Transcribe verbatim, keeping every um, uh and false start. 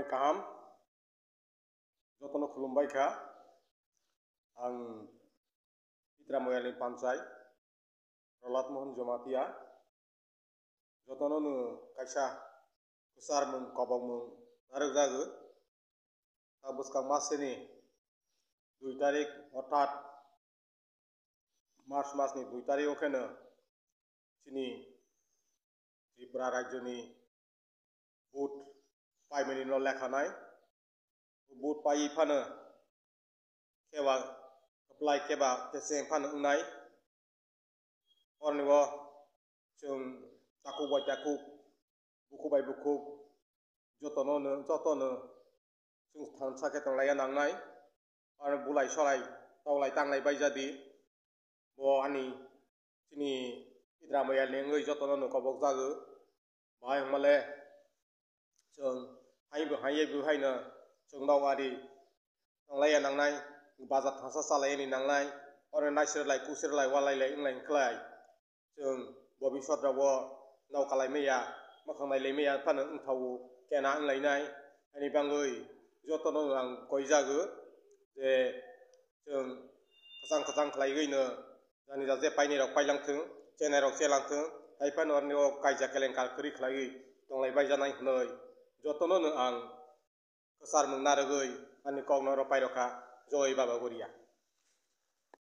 Kaham, jotono khulumbai kha. Ang Pitra Moyalni panchai, Prahlad Mohan Jamatia. Jotono no kaisa kwcharmung, kobokmung narwkjago. Ta bwskang masini dui tarik, orthat March masni dui tarik o kheno chini Tripura rajyoni vote paimani no lekha nai. Vote paiwi phano keba kwplai keba kecheng phano wngnai. Orni o chwng takhuk bai takhuk, bukhuk bai bukhuk, jotono no, jotono chwng thansa khe tonglaiya nangnai. Aro bulai solai tonglai tanglai bai jadi. Bo ani chini Pitra Moyalni wngwi jotono no kobok jago. Bahai wngmale chwng hai bo hai bo haino chwng nok ari tonglaiya nangnai, bazar thansa chalaiyani nangnai, oro naisirlai kusirlai walailai wnglai wngkhlai. Chwng bobisot rogo nokalai maya, mwkhang nailai maya phano wngthago, kena wnglainai. Ani bangwi jotono ang koijago je chwng kwchang kwchang khlaiwi no jani ja je painai rok pailang thung, chenai rok chelang thung, hai phano orni o kaijak kelenkar kwrwi khlaiwi tonglai bai janai hwnwi jotono no ang kwcharmung narwgwi ani kokno ropai rokha. Joi Baba Goria.